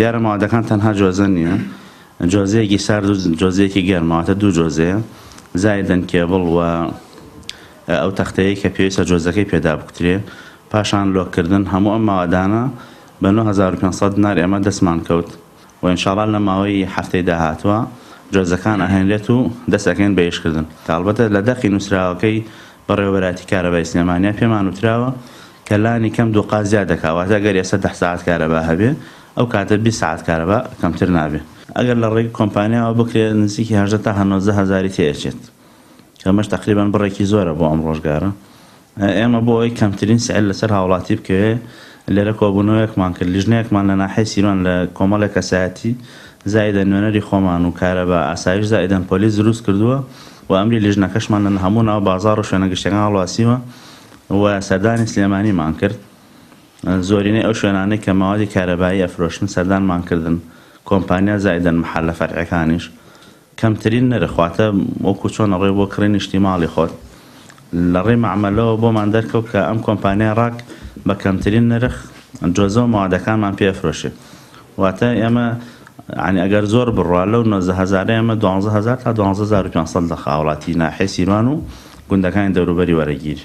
دیارە مەوادەکان تەنها جۆزە نییە، جۆزەیەکی سارد و جۆزەیەکی گەرمە، واتە دوو جۆزەیە، زائیدەن کێبڵ و ئەو تەختەیەی کە پێویستە جۆزەکەی پێدا بکوترێ، پاشان لۆککردن، هەموو ئەم مەوادانە بە 9500 دینار ئێمە دەستمان کەوت و ئینشاڵا لە ماوەی هەفتەی داهاتووە جۆزەکان ئەهێنرێت و دەست ئەکەین بە ئیشکردن. ئەڵبەتە لە دەقی نووسراوەکەی بەڕێوەبەرایەتی کارەبای سلێمانییە پێمان وتراوە کە لانی کەم دووقات زیاد دەکات، واتە ئەگەر ئێستا دە سەعات کارەبا هەبێ ئەو کاتە 20 سەعات کارەبا کەمتر نابێ. ئەگەر لە ڕێی کۆمپانیاوە بکرێ نزیکی 18 تا 19 هەزاری تێ ئەچێت کە ئەمەش تەقریبەن بڕێکی زۆرە بۆ ئەم ڕۆژگارە. ئێمە بۆ ئەوەی کەمترین سعر لەسەر هاوڵاتی بکەوێ لێرە کۆبوونەوەیەکمان کرد، لیژنەیەکمان لە ناحیەی سیروان لە کۆمەڵێک کەسایەتی زائیدەن نوێنەری خۆمان و کارەبا، ئاسایش زائیدەن پۆلیس دروست کردووە و ئەمری لیژنەکەشمان لە هەموو ناو بازاڕ و شوێنە گشتیەکان هەڵواسیوە و سەردانی سلێمانیمان کرد. زۆرینەی ئەو شوێنانەی کە مەوادی کارەبایی ئەفرۆشن سەردانمان کردن، کۆمپانیا زائیدەن مەحەلە فەرعیەکانیش. کەمترین نرخ واتە وەکو چۆن ئەڕۆی بۆ کڕینی شتی ماڵی خۆت لە ڕێی مەعمەلەوە بۆمان دەرکەوت کە ئەم کۆمپانیای ڕاک بە کەمترین نرخ جۆزە و مەوادەکانمان پێ ئەفرۆشێ واتە ئێمە یانی ئەگەر زۆر بڕوا لەو 19 هەزارە ئێمە 12 هەزار تا 12500 لە هاوڵاتی ناحیەی سیروان و گوندەکانی دەوروبەری وەرەگیر.